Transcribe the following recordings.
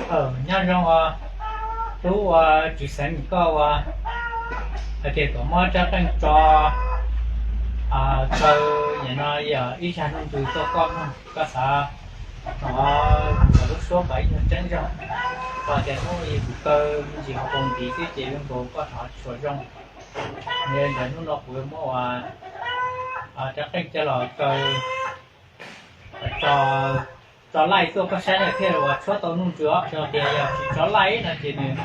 Nyob zoo os, hlub ua tswv xeev koj ua hais tias kom muab rab qeej tso kaw, nim no yog ib zaj nuj nqis tuaj koj mloog, koj xav hnov lub suab kom ib nyuag tseeb zog, ua tias hnub ib kuv kaw me ntsis hauv paus ntiv xwb ces zoo nkaus koj hnov tsis tshua zoo. Yog li ntawd hnub no kuv yuav muab ua rab qeej coj los kaw tso laij tuaj koj saib na thiaj ua tshuab tau nuj nqis os. Yog tias yog tsis tso laij no ces nws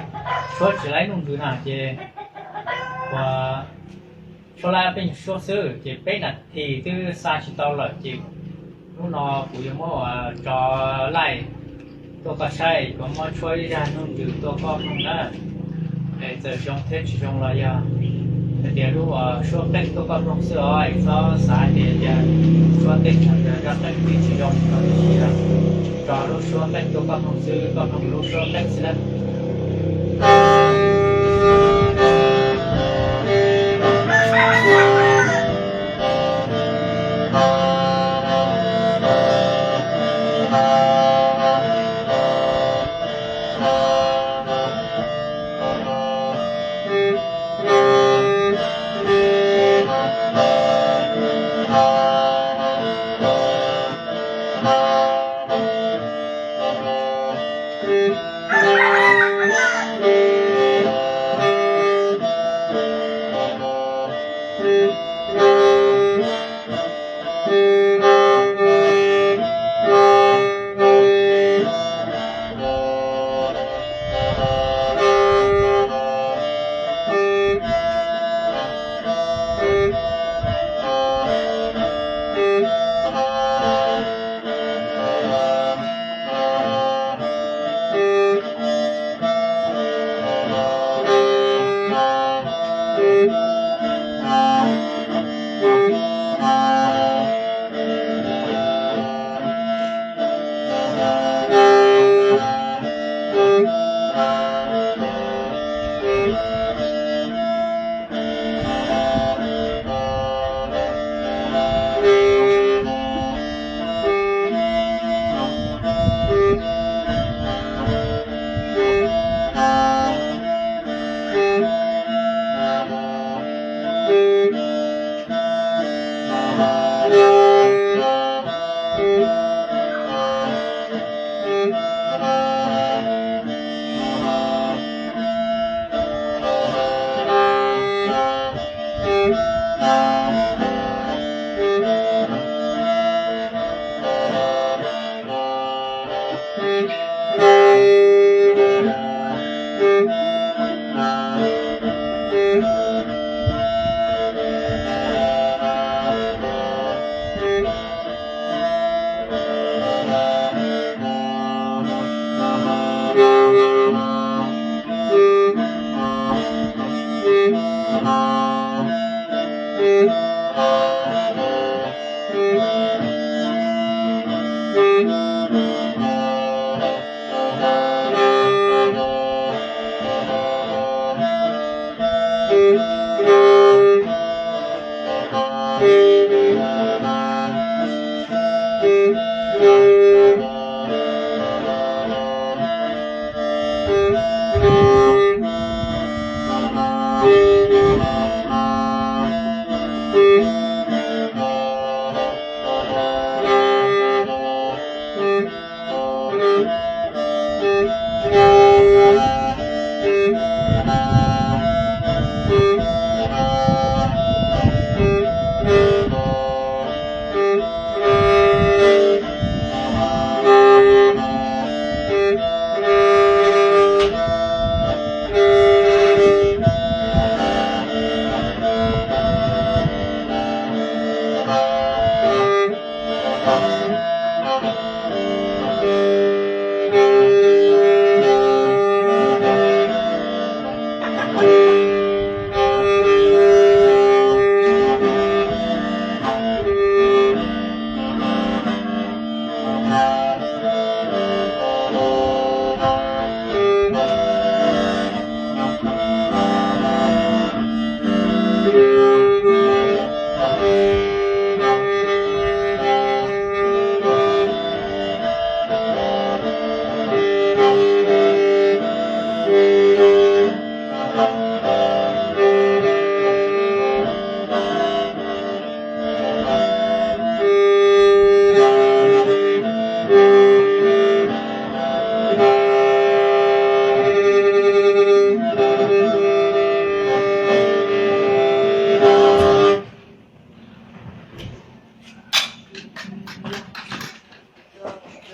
tshuab tsis laij nuj nqis na ces ua tshuab laij peb nyuag suab xwb ces peb nas this twb xa tsis tau lawm ces hnub no kuv yuav muab ua tso laij tuaj koj saib, kuv muab tshuab ib zaj nuj nqis tuaj koj mloog na. Es txawm zoo thiab tsis zoo los yog hais tias lub suab qeej tuaj koj mloog xwb os, txhob xav hais tias suab tej tshaj yog zaj qeej twb tsis zoo no, tiam sis yog tso lub suab qeej tuaj koj mloog xwb, koj mloog lub suab qeej xwb na.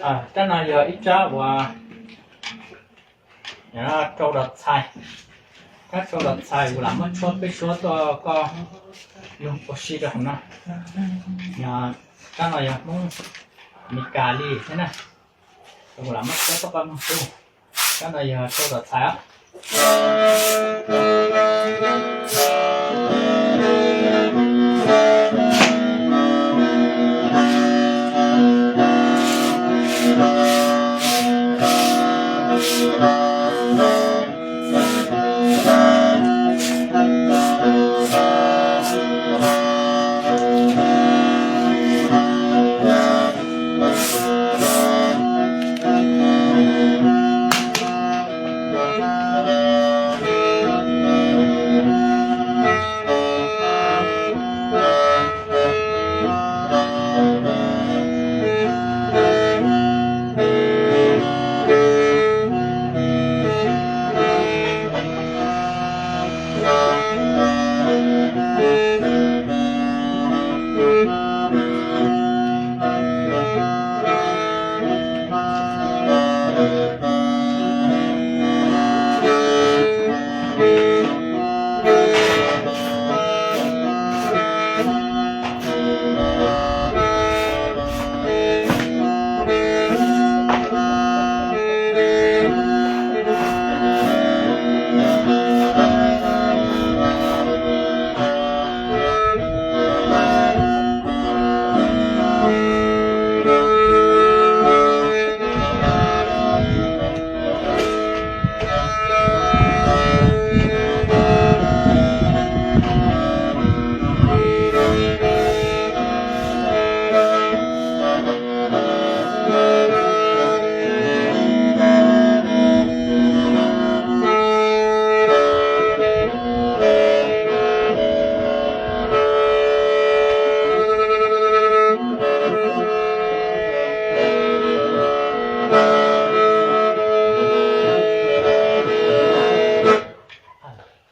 Rab no yog ib rab uas rau dom txhais. Rab rau dom txhais kuv lam muab tshuab peb suab tuaj koj mloog ua si rau hauv no. Rab no yog Hmoob Meskas li thiab na. Kuv lam muab tshuab tuaj koj mloog xwb. Rab no yog rau dom txhais os.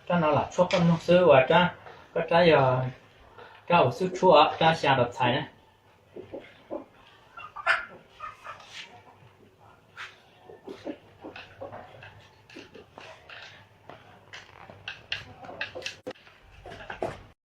Rab no lam tshuab koj mloog xwb uas rab, koj rab yog rab uas xub tshuab, rab xya dom txhais na.